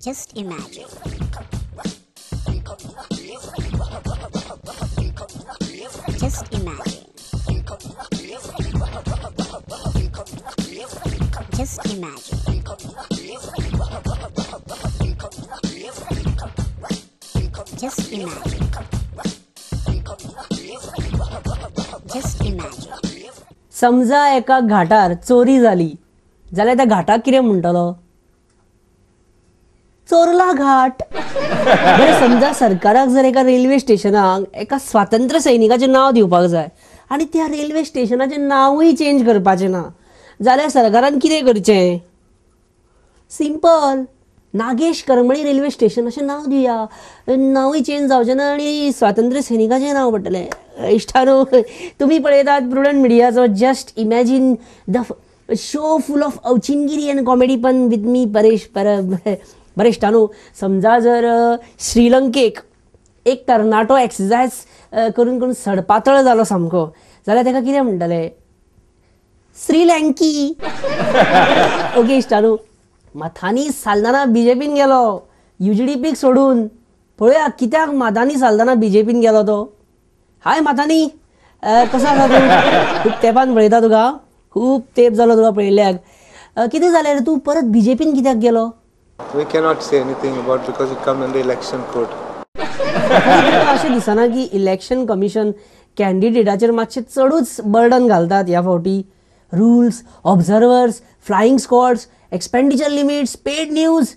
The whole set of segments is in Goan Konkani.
Just imagine. Just imagine. Just imagine. Just imagine. Just imagine. समजा एका घाटार चोरी जाली जाल्यार त्या घाटाक कितें म्हणटलो? चोरला घाट. बरें, समजा सरकाराक जर एका रेल्वे स्टेशनाक एका स्वातंत्र्य सैनिकाचें नांव दिवपाक जाय आनी त्या रेल्वे स्टेशनाचें नांवूय चेंज करपाचें ना जाल्यार सरकारान कितें करचें? Simple, Nagesh Karmali railway station अशें नांव दिया, नांवूय चेंज जावचें ना आनी स्वातंत्र्य सैनिकाचें नांव पडटलें. इश्टानो, तुमी पळयतात प्रुडंट मिडियाचो just imagine the show full of अवचिनगिरी and comedy पण विथ मी परेश परब. बरें इश्टानो, समजा जर श्रीलंकेक एक तरणाटो एक्सरसायज करून करून सडपातळ जालो सामको जाल्यार ताका कितें म्हणटले? श्रीलंकी. ओके इश्टानो, माथानी साल्दाना बीजेपीन गेलो युजीडीपीक सोडून. पळोवया कित्याक माथानी साल्दाना बीजेपीन गेलो तो. हाय माथानी, कसो आसा तूं? खूब तेंपान पळयता तुका, खूब तेंप जालो तुका पळयल्ल्याक. कितें जालें रे, तूं परत बीजेपीन कित्याक गेलो? We cannot say anything about because it comes under election code. अशें दिसना की इलेक्शन कमिशन कॅन्डिडेटाचेर मातशें चडूच बर्डन घालतात ह्या फावटी? Rules, observers, flying squads, expenditure limits, paid news.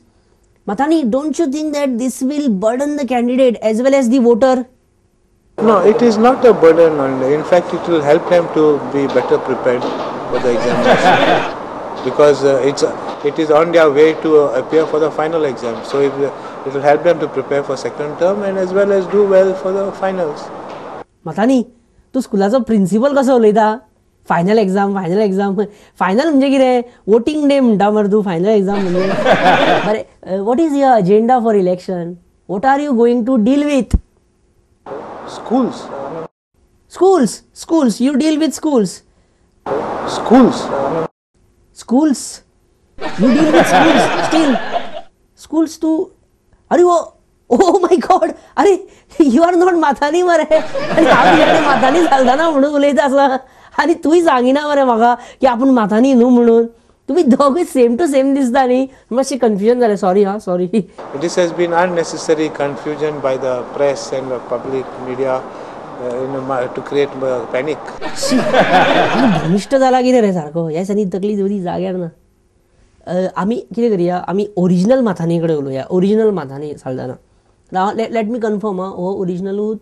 Mathani, don't you think that this will burden the candidate as well as the voter? No, it is not a burden on. In fact, it will help them to be better prepared for the examination because it is on their way to appear for the final exam. So it will help them to prepare for second term and as well as do well for the finals. Mathani, तू स्कुलाचो प्रिंसिपल कसो उलयता? Final exam, final exam, final म्हणजे कितें? वोटींग डे म्हणटा मरे तूं फायनल एक्झाम म्हणजे. बरें, what is your agenda for election? What are you going to deal with? Schools. Schools, schools, you deal with schools. Schools. Schools, you deal with schools still. Schools तूं, अरे वो, ओ my God, अरे you are not Mathani मरे. आनी हांव तुज्या कडेन माथानी साल्दाना म्हणून उलयता आसा आनी तूंय सांगिना मरे म्हाका की आपूण माथानी न्हू म्हणून. तुमी दोगूय सेम टू सेम दिसता न्ही, मातशें कन्फ्युजन जालें. सॉरी हा, sorry. This has been unnecessary confusion by the press and the public media to create panic. भ्रमिश्ट जाला कितें रे सारको ह्या दिसांनी तकली बरी जाग्यार ना. आमी कितें करया, आमी ओरिजिनल माथानी कडेन उलोवया. Original Mathani Saldanha. Let me confirm हा, हो ओरिजिनलूच?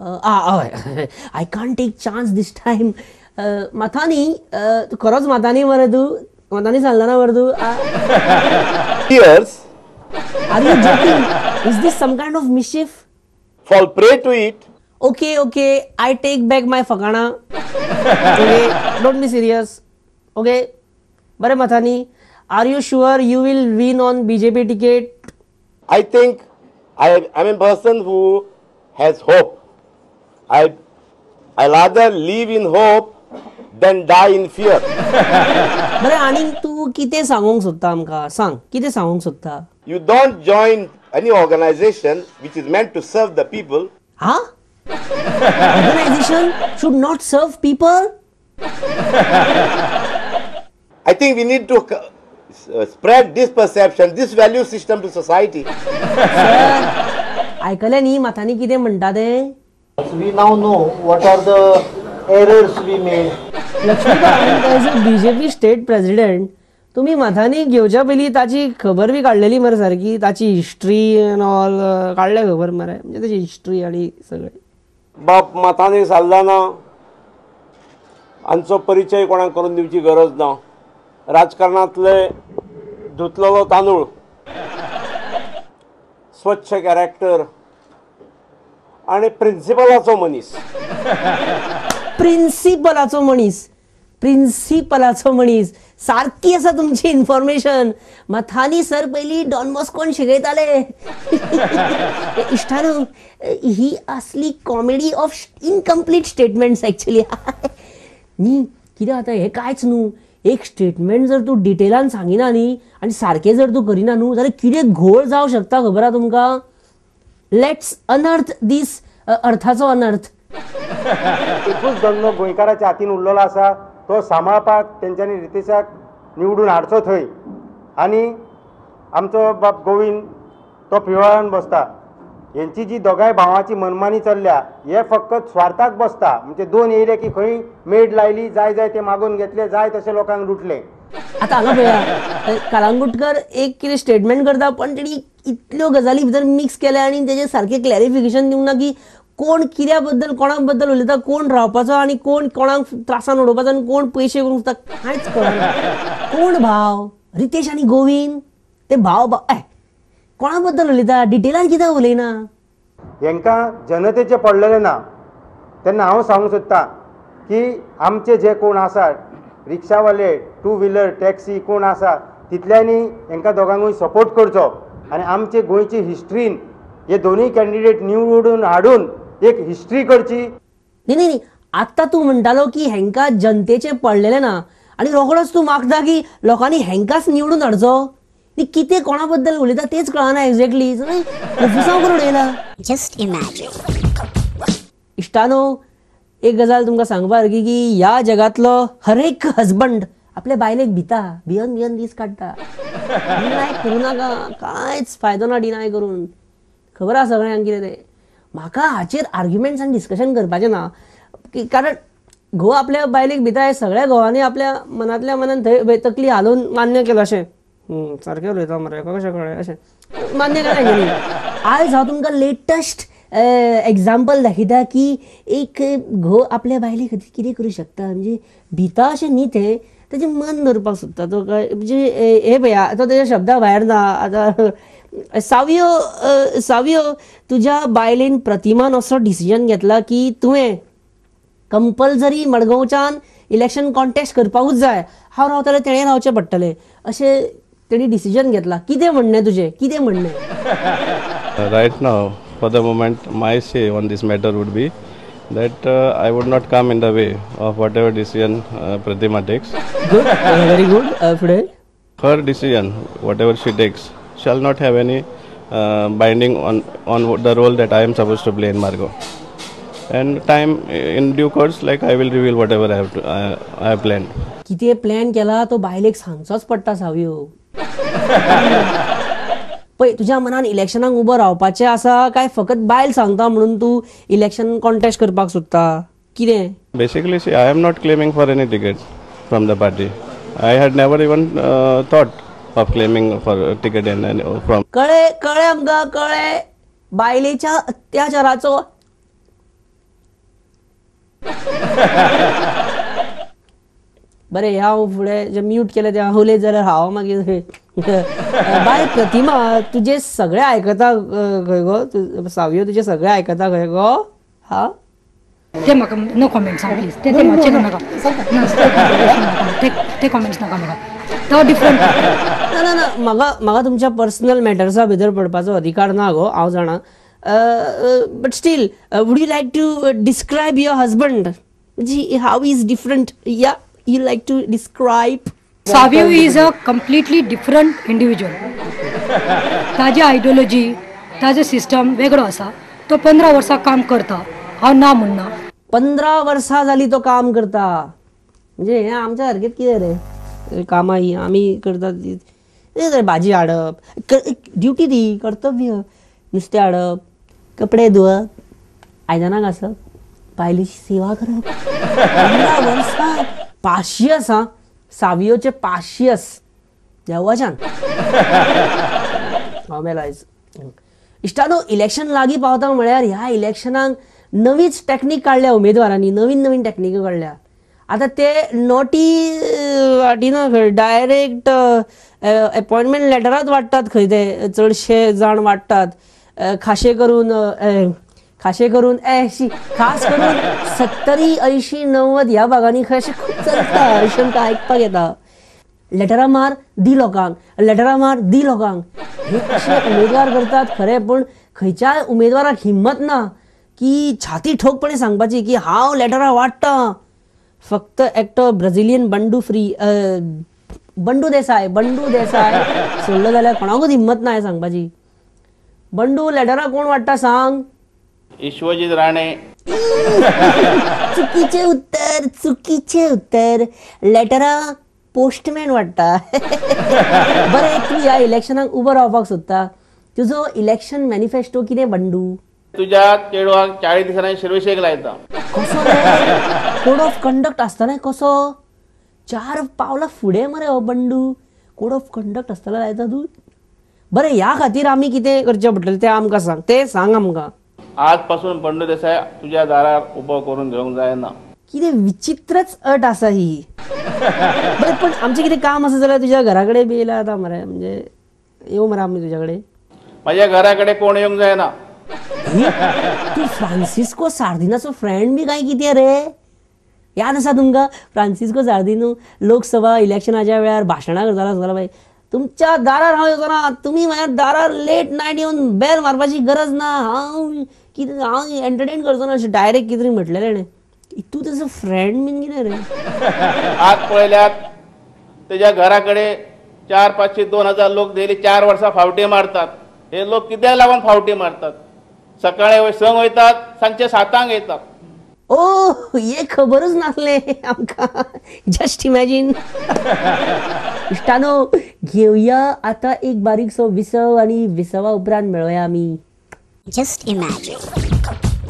हय, I can't take chance this time. Mathani, तूं खरोच माथानी मरे तूं? माथानी साल्दाना मरे तूं? Years. Are you joking? Is this some kind of mischief? Fall prey to it. Okay, okay, I take back my फकाणा. Okay, don't be serious. Okay, बरें Mathani, are you sure you will win on BJP ticket? I think I am a person who has hope. I rather live in hope than die in fear. बरें, आनी तूं कितें सांगूंक सोदता आमकां? सांग, कितें सांगूंक सोदता? You don't join any organization which is meant to serve the people. हा? Organization should not serve people? I think we need to spread this perception, this value system to society. Sir, आयकलें न्ही माथानी कितें म्हणटा तें? We now know what are the errors we made. Laxmikant, as a BJP state president, तुम्ही माथानी घेवच्या पयलीं ताची खबर बी काडलेली मरे सारकी, ताची हिस्ट्री एंड ऑल काडल्या खबर मरे, म्हणजे ताची हिस्ट्री आनी सगळें. बाप माथानी साल्दाना हांचो परिचय कोणाक करून दिवची गरज ना. राजकारणांतले धुतलेलो तांदूळ, स्वच्छ कॅरेक्टर आनी प्रिंसिपलाचो मनीस. प्रिंसिपलाचो मनीस, प्रिंसिपलाचो मनीस. सारकी आसा तुमची इन्फॉर्मेशन. माथानी सर पयलीं डॉन बॉस्कोन शिकयताले. इश्टानो, ही असली comedy of incomplete statements actually. न्ही कितें जाता, हें कांयच न्हू. एक स्टेटमेंट जर तूं डिटेलान सांगिना न्ही आनी सारकें जर तूं करिना न्हू जाल्यार कितें घोळ जावं शकता खबर आहा तुमकां. Let's अनर्थ दीस अर्थाचो अनर्थ. एकूच धंदो गोंयकाराच्या हातीन उरलेलो आसा तो सांबाळपाक तेंच्यांनी रितेशाक निवडून हाडचो थंय. आनी आमचो बाब गोविंद तो प्रियोळान बसता. हेंची जी दोगांय भावांची मनमानी चल्ल्या हे फकत स्वार्थाक बसता. म्हणजे दोन येयले की खंय मेड लायली, जाय जाय ते मागून घेतले, जाय तशे लोकांक लुटले. आतां हांगा पळया कळंगूटकर एक कितें स्टेटमेंट करता पण तेणी इतल्यो गजाली भितर मिक्स केल्या आनी तेजें सारकें क्लॅरिफिकेशन दिवंक ना की कोण कित्या बद्दल कोणा बद्दल उलयता, कोण रावपाचो आनी कोण कोणाक त्रासान उडोवपाचो आनी कोण पयशे करूंक सोदता कांयच कळना. कोण भाव रितेश आनी गोविंद ते भाव भाव कोणा बद्दल उलयता, डिटेलान कित्याक उलयना. हेंकां जनतेचें पडलेलें ना. तेन्ना हांव सांगूंक सोदतां की आमचे जे कोण आसा रिक्षावाले, टू व्हिलर, टॅक्सी कोण आसा तितल्यांनी हेंकां दोगांकूय सपोर्ट करचो आनी आमचे गोंयची हिस्ट्रीन हे दोनूय कॅन्डिडेट निवडून हाडून एक हिस्ट्री करची. न्ही न्ही आत्तां तूं म्हणटालो की हेंकां जनतेचें पडलेलें ना आनी रोखडोच तूं मागता की लोकांनी हेंकांच निवडून हाडचो. कितें कोणा बद्दल उलयता तेच कळना एक्झॅक्टली, कोफुसांव करून उडयला. Just imagine. इश्टानो एक गजाल तुमकां सांगपा सारकी की ह्या जगांतलो हर एक हजबंड आपल्या बायलेक भिता, भियन भियन दीस काडटा. डिनाय करूं नाका, कांयच फायदो ना डिनाय करून. खबर आसा सगळ्यांक कितें तें. म्हाका हाचेर आर्ग्युमेंट्स आनी डिस्कशन करपाचें ना कारण घोव आपल्या बायलेक भिता हें सगळ्या घोवांनी आपल्या मनांतल्या मनान थंय तकली हालोवन मान्य केलां अशें सारकें उलयता मरे कशें कळ्ळें अशें मान्य केलें न्ही. आयज हांव तुमकां लेटस्ट एग्जाम्पल दाखयता की एक घोव आपल्या बायले खातीर कितें करूं शकता. म्हणजे भिता अशें न्ही तें, तेजें मन धरपाक सोदता तो काय म्हणजे हे पळया तो तेज्या शब्दा भायर ना. आतां सावयो सावयो तुज्या बायलेन प्रतिमान असो डिसिजन घेतला की तुवें कंपल्सरी मडगांवच्यान इलेक्शन कॉन्टेस्ट करपाकूच जाय, हांव रावतलें तेणें रावचें पडटलें अशें तेणी डिसिजन घेतला. कितें म्हणणें तुजें, कितें म्हणणें? Right now for the moment my say on this matter would be that I would not come in the way of whatever decision Pratima takes. Good, very good. फुडें her decision, whatever she takes, shall not have any binding on the role that I am supposed to play in Margao. And time in due course, like I will reveal whatever I have to, I have planned. कितें प्लॅन केला तो बायलेक सांगचोच पडटा सावयो. पळय तुज्या मनान इलेक्शनाक उबो रावपाचें आसा काय फकत बायल सांगता म्हणून तूं इलेक्शन कॉन्टेस्ट करपाक सोदता कितें? Basically see, I am not claiming for any ticket from the party. I had never even thought of claiming for ticket and from. कळ्ळें कळ्ळें आमकां कळ्ळें. बायलेच्या अत्याचाराचो बरें ह्या हांव फुडें जें म्यूट केलें तें हांव उलयत जाल्यार हांव मागीर बाय प्रतिमा तुजें सगळें आयकता खंय गो सावयो, तुजें सगळें आयकता खंय गो? हा ते म्हाका नो कॉमेंट्स हांव प्लीज, ते मातशें नाका, ते कॉमेंट्स नाका म्हाका, तो डिफरंट. ना ना ना म्हाका म्हाका तुमच्या पर्सनल मॅटर्सा भितर पडपाचो अधिकार ना गो, हांव जाणा. But still would you like to describe your husband? Ji how is different? Yeah you like to describe? Savio is a completely different individual. ताजी आयडियोलॉजी, ताजो सिस्टम वेगळो आसा. तो 15 वर्सां काम करता, हांव ना म्हणना. 15 वर्सां जाली तो काम करता. म्हणजे हें आमच्या सारकें कितें रे कामां ही आमी करतात ती, भाजी हाडप ड्युटी ती कर्तव्य, नुस्तें हाडप, कपडे धुवप, आयदनां घासप, बायलेची सेवा करप. 15 वर्सां पाशियस. हा सावियोचे पाशियस देवाच्यान हांव मेलो आयज. इश्टानो इलेक्शन लागीं पावता म्हळ्यार ह्या इलेक्शनाक नवीच टॅक्नीक काडल्या उमेदवारांनी, नवीन नवीन टॅक्निक्यो काडल्या. आतां ते नोटी वाटिना खंय, डायरेक्ट एपॉयंटमेंट लेटरात वाडटात खंय ते चडशे जाण वाडटात. खाशे करून खाशे करून खास करून 70, 80, 90 ह्या भागांनी खंय अशें खूब चलता अशें आमकां आयकपाक येता. लेटरां मार दी लोकांक, लेटरां मार दी लोकांक, हे अशे उमेदवार करतात खरें, पूण खंयच्याय उमेदवाराक हिम्मत ना की छाती ठोकपणे सांगपाची की हांव लेटरां वाडटां. फक्त एकटो ब्राझिलियन बंडू फ्री बंडू देसाय, बंडू देसाय सोडलो जाल्यार कोणाकूच हिम्मत ना हें सांगपाची. बंडू लेटरां कोण वाडटा सांग? विश्वजीत राणे. चुकीचे उत्तर, चुकीचे उत्तर. लेटरां पोस्टमॅन वाडटा. बरें, तूं ह्या इलेक्शनाक उबो रावपाक सोदता, तुजो इलेक्शन मॅनिफेस्टो कितें बंडू? तुज्या चेडवाक 40 दिसांनी सर्विसेक लायता. कसो रे? कोड ऑफ कंडक्ट आसतना कसो? 4 पावलां फुडें मरे हो बंडू. कोड ऑफ कंडक्ट आसतना लायता तूं? बरें, ह्या खातीर आमी कितें करचें पडटलें तें आमकां सांग, तें सांग आमकां. आज पासून बंडू देसाय तुज्या दारार उबो करून घेवंक जायना. कितें विचित्रच अट आसा ही. बरें, पण आमचें कितें काम आसा जाल्यार तुज्या घरा कडेन बी येयला आतां मरे, म्हणजे येवं मरे आमी तुज्या कडेन? म्हज्या घरा कडेन कोण येवंक जायना. तूं फ्रांसिस्को सार्दिनाचो फ्रेंड बी काय कितें रे? याद आसा तुमकां फ्रांसिस्को सार्दिनो लोकसभा इलेक्शनाच्या वेळार भाशणां करतालो, सांगतालो बाय तुमच्या दारार हांव येवचो ना, तुमी म्हाज्या दारार लेट नायट येवन बेल मारपाची गरज ना, हांव कितें हांव एंटरटेन करचो ना, अशें डायरेक्ट कितें तरी म्हटलेलें तेणें. तूं तेजो फ्रेंड बीन कितें रे? आज पळयल्यार तेज्या घरा कडेन 400, 500, 2000 लोक डेली 4 वर्सां फावटी मारतात. हे लोक कित्याक लागून फावटी मारतात? सकाळी 6 वयतात, सांजचे 7 येतात. ओ, हे खबरूच नासलें आमकां. Just imagine. इश्टानो, घेवया आतां एक बारीकसो विसव आनी विसवा उपरांत मेळोया आमी. Just imagine.